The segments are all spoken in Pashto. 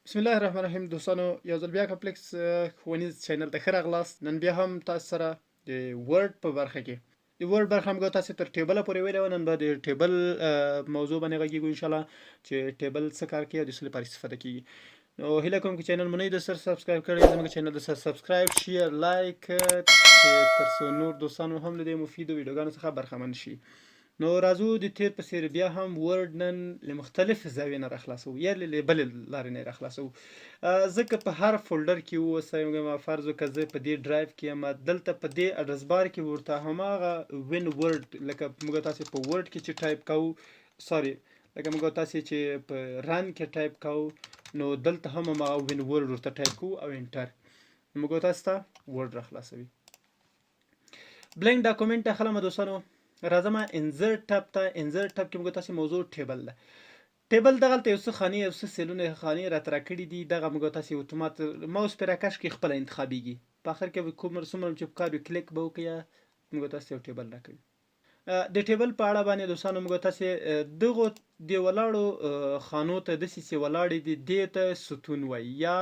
بسم الله الرحمن الرحیم دوستانو، یو ځل بیا کمپلیکس ښوونیز چینل ته ښه راغلاست. نن بیا هم تاسو سره د Word په برخه کې، د Word برخه موږ تاسو تر table پورې ویلې وه. نن به د table موضوع باندې غږیږو ان شاء الله، چې table څه کار کوي او د څه لپاره استفاده کیږي. نو هیله کوم چې چینل مو نه د سر subscribe کړی، زموږ چینل د سر subscribe، share، like، چې تر څو نور دوستانو هم له دې مفیدو ویډیوګانو څخه برخمن شي. نو راځو، د تېر په څېر بیا هم Word نن له مختلفې زاویې نه راخلاصوو یا له بلې لارې نه راخلاصوو، ځکه په هر folder کې ووسم، فرض وکړه زه په دې ډرایو کې یم، دلته په دې address bar کې ورته هماغه Win Word، لکه موږ تاسو په Word کې چې ټایپ کوو، sorry، لکه موږ تاسو چې په Run کې ټایپ کوو، نو دلته هم هماغه Win Word ورته ټایپ کوو او enter، موږ تاسو ته Word راخلاصوي. Blank document اخلم دوستانو، راځم insert tab ته. Insert tab کې موږ تاسو موضوع table ده. Table دغلته یو څه خانې، یو څه cell ونه خانې راته راکړي دي. دغه موږ تاسو اتومات ماوس پرې راکش کې خپله انتخابیږي. په اخر کې کوم څومره چې پکار وي کلیک به وکړي، موږ تاسو یو table راکوي. د table په اړه باندې دوستانو، موږ تاسو دغو د ولاړو خانو ته، داسې چې ولاړې دي، دې ته ستون وایي یا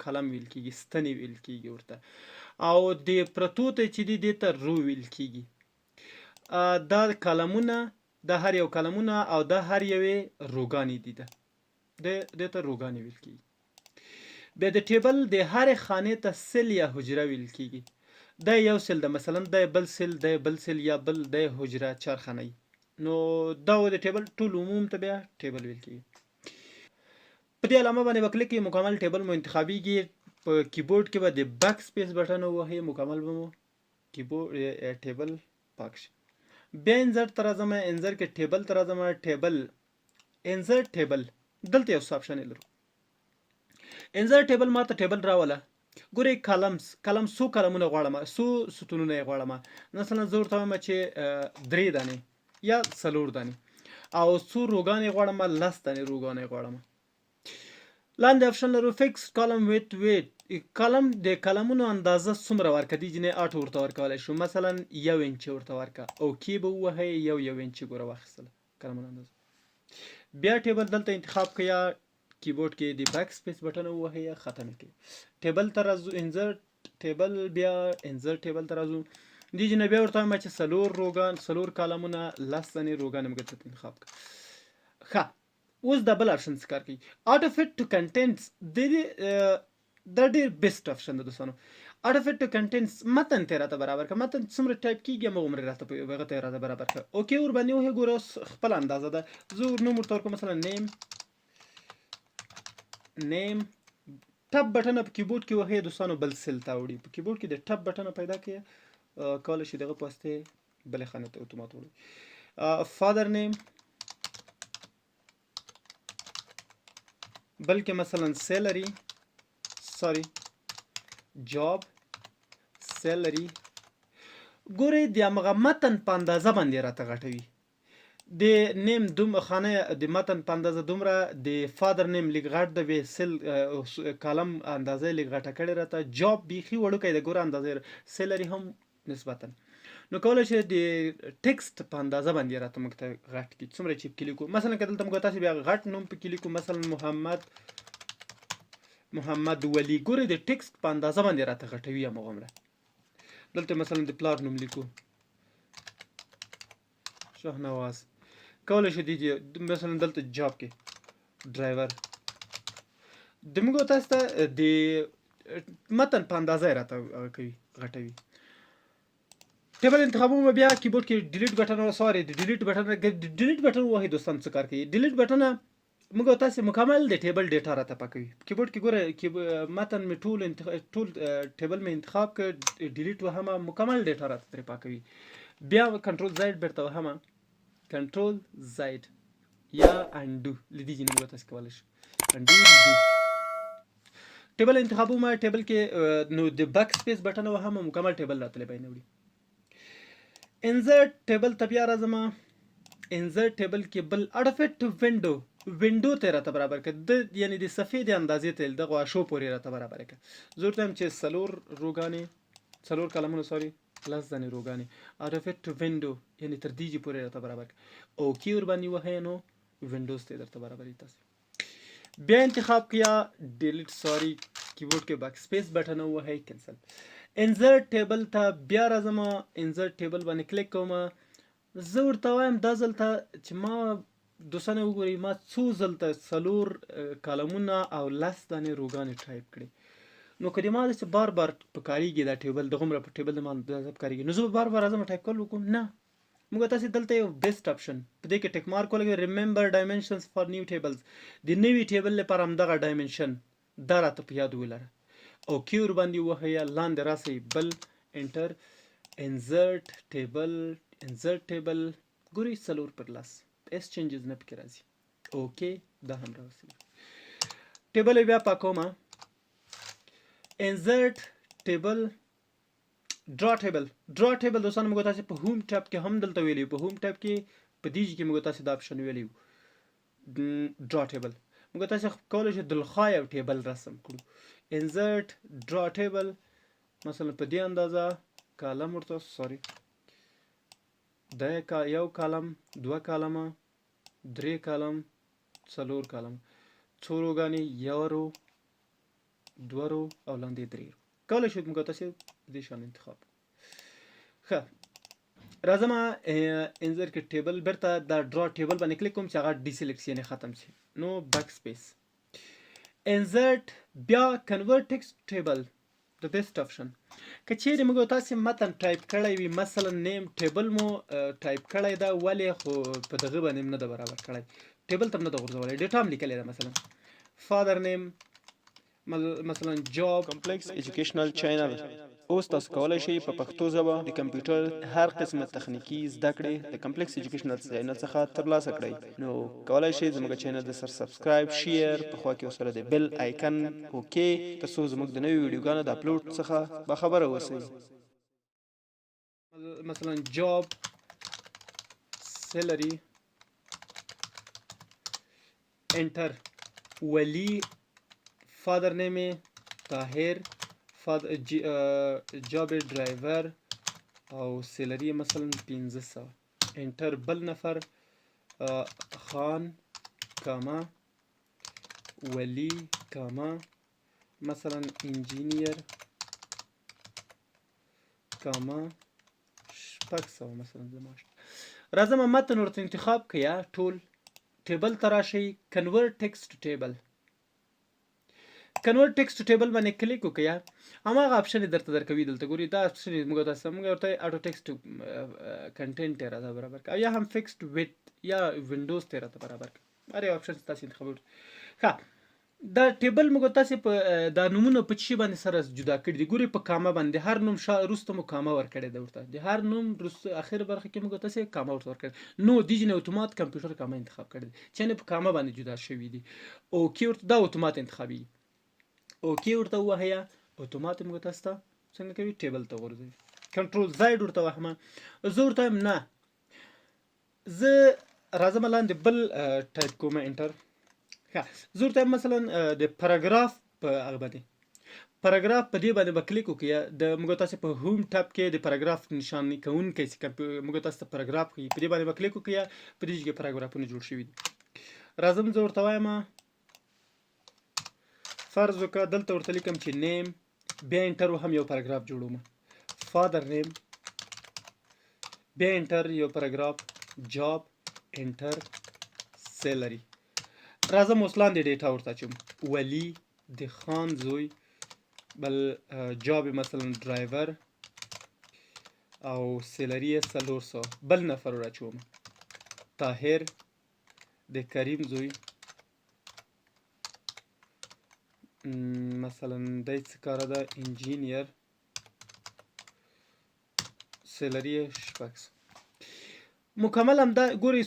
column ویل کېږي، ستنې ویل کېږي ورته، او د پرتو ته چې دي، دې ته row ویل کېږي. دا column ونه، دا هر یو column ونه او دا هر یوې row ګانې دي، ده دې ته row ګانې ویل کېږي. بیا د table د هرې خانې ته cell یا حجره ویل کېږي. دا یو cell ده مثلا، دا بل cell، دا بل cell یا بل، د حجره چار خانه. نو دا د table ټول عموم ته بیا table ویل کېږي. په دې علامه باندې به کلیک کوئ، مکمل table مو انتخابیږي. په کیبورډ کې به د backspace button ووهئ، مکمل به مو کیبورډ table پاک شي. بیا insert ته راځم، insert کې table ته راځم. Table، insert table، دلته یو څه option لرو. Insert table، ماته table راوله. ګورئ، columns، column، څو column ونه غواړم، څو ستونونه یې غواړم؟ مثلا زه ورته وایم چې درې دانې یا څلور دانې، او څو row ګانې غواړم؟ 10 دانې row ګانې غواړم. لاندې option لرو، fix column width. Width column، د column ونو اندازه څومره ورکه دي؟ جنې auto ورته ورکولی شو، مثلا 1 انچ ورته ورکه، okay به ووهئ. یو یو انچ ګوره واخیستله column ونو اندازه. بیا table دلته انتخاب کړئ، کیبورډ کې د backspace button ووهئ، ختم کړئ. Table ته راځو، insert table، بیا insert table ته راځو. دې جنې بیا ورته وایم چې څلور row ګان، څلور column ونه، 10 دانې row ګانې موږ ته انتخاب کړه. ښه، اوس دا بل option څه کار کوي؟ Auto fit to contents. د دې دا ډیر best option ده دوستانو. Auto fit to contents متن ته راته برابر کړه. متن څومره ټایپ کیږي، هغومره راته په هغه ته راته برابر کړه. Okay ور باندې وهې، ګوره اوس خپل اندازه ده. زه نوم ورته ورکوم، مثلا name. Name، tab button په کیبورډ کې وهې دوستانو، بل cell ته اوړي. په کیبورډ کې د tab button پیدا کړئ، کولی شي دغه په واسطه بلې خانې ته اتومات وړي. Father name، بلکې مثلا salary، sorry، job، salary. ګورئ، د همغه متن په اندازه باندې راته غټوي. د name دوم خانه د متن په اندازه دومره، د father name لږ غټ دی، به cell column اندازه لږ غټه کړې راته، job بیخي وړوکی دی، ګوره اندازه، salary هم نسبتا. نو کولی شئ د text په اندازه باندې راته موږ ته غټ کړي، څومره چې پکې لیکو. مثلا که دلته موږ تاسو بیا غټ نوم پکې لیکو، مثلا محمد، محمد ولي، ګورئ د text په اندازه باندې راته غټوي همغومره. دلته مثلا د پلار نوم لیکو، شاهنواز، کولی شو دې مثلا دلته job کې ډرایور. د موږ تاسو ته د متن په اندازه راته کوي، غټوي. Table انتخابوم، بیا کیبورډ کې delete button، sorry، د delete button، delete button وهي دوستان. څه کار کوي delete button؟ موږ تاسو مکمل د table data راته پاکوي. کیبورډ کې ګوره، متن مې ټول ټول table مې انتخاب کړ، delete وهم، مکمل data راته ترې پاکوي. بیا control Z بیرته وهم، control Z یا undo، لدې ځینې موږ تاسو کولی شو undo، redo. Table انتخابوم، table کې نو د backspace button وهم، مکمل table راته له وړي. Insert table ته بیا راځم. Insert table کې بل auto fit to window، window ته راته برابر کړ، د یعنی د صفحې د اندازې ته دغه واشو پورې راته برابر کړ. زه ورته وایم چې څلور row ګانې، څلور column ونه، sorry، 10 دانې row ګانې. Auto fit to window یعنی تر دې پورې راته برابر کړ. Okay ور باندې وهئ، نو windows ته درته برابرې. تاسو بیا انتخاب کیا، ډیلیټ، سوري، کیبورډ کې بک سپیس بټن ووهئ، کنسل. انزرټ ټیبل ته بیا راځم، انزرټ ټیبل باندې کلیک کوم. زه ورته وایم دا ځل ته چې ما دوستانه وګورئ، ما څو ځل ته څلور کالمونه او 10 دانې روګانې ټایپ کړې. نو که د ما داسې بار بار پکارېږي دا ټیبل، دغومره په ټیبل د ما داسې پکارېږي، نو زه به بار بار راځم ټایپ کول وکړم؟ نه. موږ تاسو دلته یو بیسټ اپشن په دې کې ټیک مارک ولګوي، ریممبر ډایمنشنز فار نیو ټیبلز. د نوي ټیبل لپاره همدغه ډایمنشن دا راته په یاد ولره. اوکی ور باندې ووهئ، لاندې راسئ، بل انټر، انزرټ ټیبل، انزرټ ټیبل. ګورئ، 4 پر 10، اس چینجز نه پکې راځي. اوکی، دا هم راوستل. ټیبل بیا پاکوم، انزرټ ټیبل، ډرا ټیبل. ډرا ټیبل دوستانو موږ تاسو په هوم ټیب کې هم دلته ویلی، په هوم ټیب کې په دې کې موږ تاسو دا اپشن ویلی، ډرا ټیبل. موږ تاسو کولی شو دلخوا یو ټیبل رسم کړو. انزرټ ډرا ټیبل، مثلا په دې اندازه کالم ورته، سوري، دا یو کالم، دوه کالمه، درې کالم، څلور کالم، څو روګانې، یو رو، دوه رو او لاندې درې رو. کولی شو موږ تاسو دې شان انتخاب. ښه، راځم انزر کې ټیبل، بیرته دا ډرا ټیبل باندې کلیک کوم چې هغه ډیسلیکټ شي، یعنې ختم شي، نو بک سپیس. انزرټ، بیا کنورټ ټیکسټ ټیبل، د بیسټ اپشن. که چیرې موږ تاسو متن ټایپ کړی وي، مثلا نیم ټیبل مو ټایپ کړی دا، ولې خو په دغه باندې نه ده برابر کړی، ټیبل ته نه ده غورځولی، ډیټا هم لیکلې ده، مثلا فادر نیم، مثلا جاب. کمپلیکس ایجوکیشنل چینل، اوس تاسو کولی شئ په پښتو ژبه د کمپیوټر هر قسمه تخنیکي زده کړې د کمپلیکس ایجوکیشنل چینل څخه ترلاسه کړئ. نو کولی شئ زموږ چینل د سر سبسکرایب، شیر، په خوا کې ورسره د بیل آیکن اوکی، ترڅو زموږ د نویو ویډیوګانو د اپلوډ څخه باخبره اوسئ. مثلا جاب، سیلری، انټر، ولی، فادر نیم طاهر، جاب ډرایور او سیلری مثلا 500. انټر، بل نفر، خان کاما ولی کاما مثلا انجینیر کاما 600 مثلا د معاش. راځم متن ورته انتخاب کیا، ټول ټیبل ته راشئ، کنورټ ټیکسټ ټو ټیبل. کنورټ ټیکسټ ټو ټیبل باندې کلیک وکړئ، هماغه اپشن درته درکوي. دلته ګوري دا اپشن موږ تاسو موږ ورته اټو ټیکسټ ټو کنټینټ راته برابر کړ، او یا هم فکسډ ویډ یا وینډوز ته راته برابر کړ. هر یو اپشن تاسو انتخاب. ښه، دا ټیبل موږ تاسو په دا نومونه په چی باندې سره جدا کړی دي؟ ګوري، په کامه باندې. هر نوم شا روسته مو کامه ورکړې ده ورته، د هر نوم روسته اخر برخه کې موږ تاسو کامه ورته ورکړې. نو دې جن اتومات کمپیوټر کامه انتخاب کړی دی، چې نه په کامه باندې جدا شوی دي. اوکی ورته، دا اتومات انتخابي. اوکی ورته ووهیا، اتومات موږ تاسو ته څنګه کوي؟ ټیبل ته غورځوي. کنټرول زایډ ورته وهمه. زه ورته وایم نه، زه راځم لاندې بل ټایپ کوم، انټر. ښه، زه ورته مثلا د پاراګراف په هغه باندې، پاراګراف په دې باندې به کلیک وکړئ. د موږ تاسو په هوم ټب کې د پاراګراف نشان کوونکی چې موږ تاسو ته پاراګراف ښیي، په دې باندې به کلیک وکړئ. په دې کې پاراګرافونه جوړ شوي دي. راځم، زه ورته وایم فرض وکړه دلته ورته لیکم چې نیم، بیا انټر وهم، یو پاراګراف جوړوم، فادر نیم، بیا انټر، یو پاراګراف، جاب، انټر، سیلری. راځم اوس لاندې ډیټا ورته اچوم، ولی د خان زوی، بل جاب مثلا ډرایور او سیلری یې 400. بل نفر ور اچوم، طاهر د کریم زوی، مثلا دی څه کاره ده؟ انجینیر، سیلری یې 600. مکمل هم دا ګوري،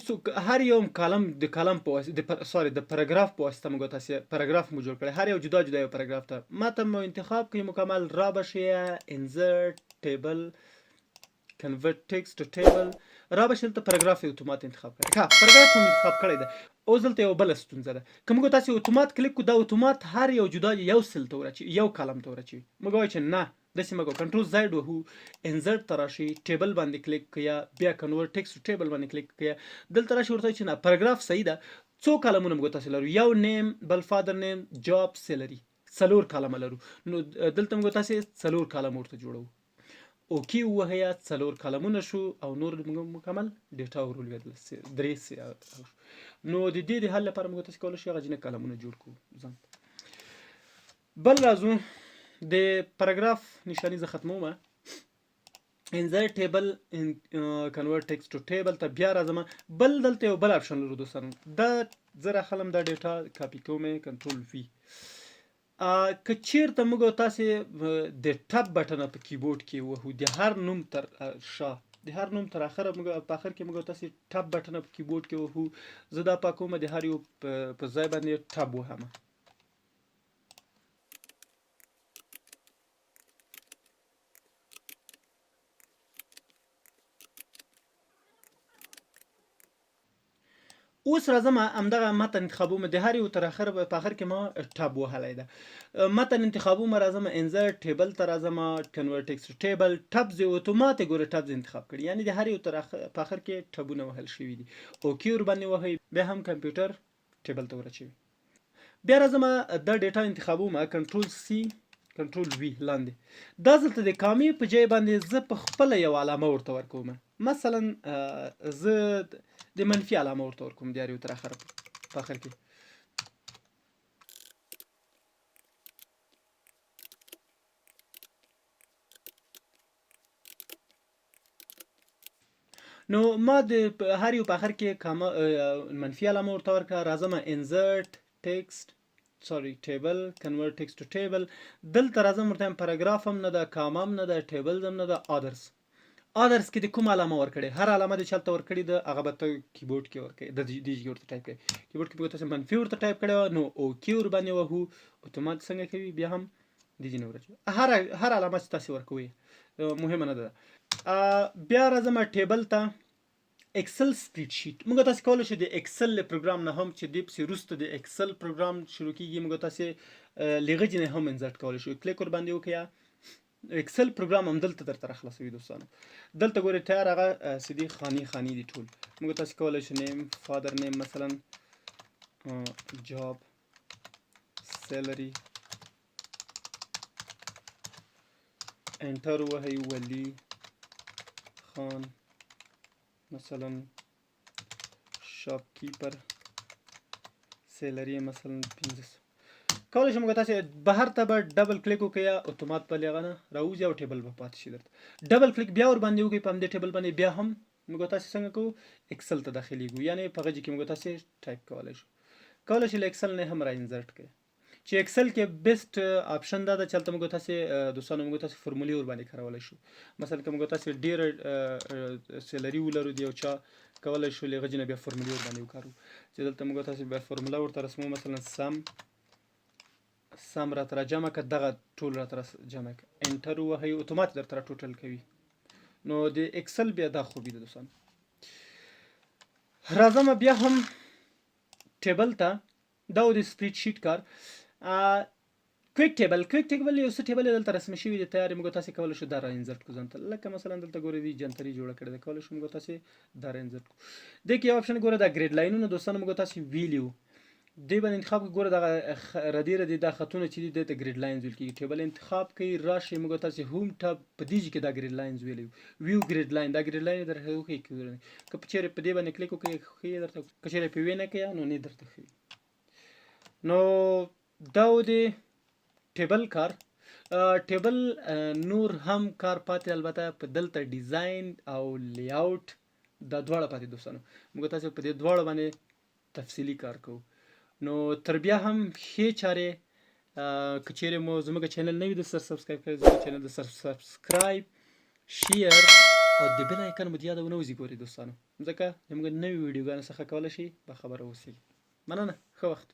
هر یو کالم د کالم په واسطه، د سوري، د پاراګراف په واسطه موږ تاسو پاراګراف مو جوړ کړی، هر یو جدا جدا یو پاراګراف ته ماته مو انتخاب کړئ. مکمل را به شي، انزرټ ټیبل، کنورټ ټیکسټ ټو ټیبل، را به شي، دلته پاراګراف اتومات انتخاب کړئ. ښه، پاراګراف مو انتخاب کړی ده. اوس دلته یو بله ستونزه ده، که موږ تاسو اتومات کلیک کو، دا اتومات هر یو جدا یو سل ته ورچي، یو کالم ته ورچي. موږ وایو چې نه، داسې مه کوه. کنټرول زایډ وهو، انزرټ ته راشي، ټیبل باندې کلیک کړئ، بیا کنورټ ټیکسټ ټو ټیبل باندې کلیک کړئ. دلته راشي، ورته چې نه، پاراګراف صحیح ده. څو کالمونه موږ تاسو لرو؟ یو نیم، بل فادر نیم، جاب، سیلری، څلور کالمه لرو. نو دلته موږ تاسو څلور کالم ورته جوړو. okay ووهئ، څلور کالمونه شو او نور موږ مکمل data ورولوېدل، درې. نو د دې د حل لپاره موږ تاسو کولی شو هغه ځینې کالمونه جوړ کړو ځان. بل راځو د پاراګراف نشاني زه ختموم، insert table، convert text to table ته بیا راځم. بل دلته یو بل option لرو دوستانو. دا زه راخلم، دا data copy کوم، control V. که چیرته موږ تاسو د tab button په کیبورډ کې وهو، د هر نوم تر شا، د هر نوم تر اخره، موږ په اخر کې موږ تاسو tab button په کیبورډ کې وهو، زه دا پاکوم، د هر یو په ځای باندې tab وهم. اوس راځم همدغه متن انتخابوم، د هر یو تر اخر په اخر کې ما tab وهلی ده. متن انتخابوم، راځم insert table ته راځم، convert text to table، tabs، اتومات ګوره tabs انتخاب کړي، یعنی د هر یو تر په اخر کې tab ونه وهل شوي دي. okay ور باندې وهئ، بیا هم کمپیوټر table ته ورچوي. بیا راځم دا data انتخابوم، control C، control V. لاندې دا ځلته د کامې په جای باندې زه په خپله یو علامه ورته ورکوم. مثلا زه د منفي علامه ورته ورکوم د هر یو تر اخره په اخر کې. نو ما د هر یو په اخر کې کامه منفي علامه ورته ورکړه. راځم insert text، sorry، table، convert text to table. دلته راځم، ورته پاراګراف هم نه ده، کامه هم نه ده، tables هم نه ده، others. others کې د کوم علامه ورکړي؟ هر علامه د چلته ورکړي ده، هغه به ته کیبورډ کې ورکړي، د دې کې ورته ټایپ کړي. کیبورډ کې به تاسو منفي ورته ټایپ کړی، نو okay ور باندې وهو، اتومات څنګه کوي؟ بیا هم د دې نه ورچي هر هر علامه چې تاسو ورکوي، مهمه نه ده. بیا راځم table ته، Excel spreadsheet. موږ تاسو کولی شو د Excel له پروګرام نه هم، چې د پسې وروسته د Excel پروګرام شروع کیږي، موږ تاسو لغه جنې هم insert کولی شو. کلیک ور باندې وکړئ، Excel پروګرام هم دلته درته راخلاصوي دوستانو. دلته ګورئ، تیار هغه سیدی خاني خاني دي ټول. موږ تاسو کولی شو name، father name، مثلا job، salary، enter وهئ، ولی خان مثلا shopkeeper، salary مثلا 500. کولی شم تاسو بهر ته به double click وکړئ، اتومات په لغه نه راوځي او table به پاتې شي درته. double click بیا ور باندې وکړئ په همدې table باندې، بیا هم موږ تاسو څنګه کوو؟ Excel ته داخليږو، یعنی په غږ کې موږ تاسو ټایپ کولی شو. کولی شئ له Excel نه هم را insert کړئ، چې Excel کې best option دا ده چې هلته موږ تاسو دوستانو موږ تاسو فورمولې ور باندې کارولی شو. مثلا که موږ تاسو ډېره salary ولرو د یو چا، کولی شو له هغه نه بیا فورمولې ور باندې وکارو، چې دلته موږ تاسو بیا فورموله ورته رسمو. مثلا sum، sum راته را جمع که، دغه ټول راته جمع که، enter ووهئ، اتومات درته را total کوي. نو د Excel بیا دا خوبي ده دوستانو. راځم بیا هم table ته. دا و د spreadsheet کار. quick table، quick table یو څه table دلته رسم شوی دی، تیار. موږ تاسو کولی شو دا را insert کو ځان ته. لکه مثلا دلته ګورئ، دی جنتری جوړه کړې ده، کولی شو موږ تاسو دا را insert کو. دې کې یو option ګوره، دا grid line ونه دوستانو موږ تاسو ویلي وو، دې باندې انتخاب کړئ. ګوره دغه ردې ردې دا خطونه چې دي، دې ته grid lines ویل کېږي. table انتخاب کړئ، راشئ موږ تاسو home tab، په دې کې دا grid lines ویلي، view grid line، دا grid line درته وښیي. که په چیرې په دې باندې کلیک وکړئ، ښیي درته، که چیرې په وی نه کوي نو نه درته ښیي. نو دا و د table کار. table نور هم کار پاتې، البته په دلته design او layout دا دواړه پاتې دوستانو. موږ تاسو په دې دواړو باندې تفصیلي کار کوو. نو تر بیا هم ښې چارې. که چیرې مو زموږ channel نه وي د سر subscribe کړی، زموږ channel د سر subscribe، share او د bell icon مو د یاده ونه وځي ګورئ دوستانو، ځکه زموږ نوې ویډیوګانو څخه کولی شئ باخبره اوسئ. مننه، ښه وخت.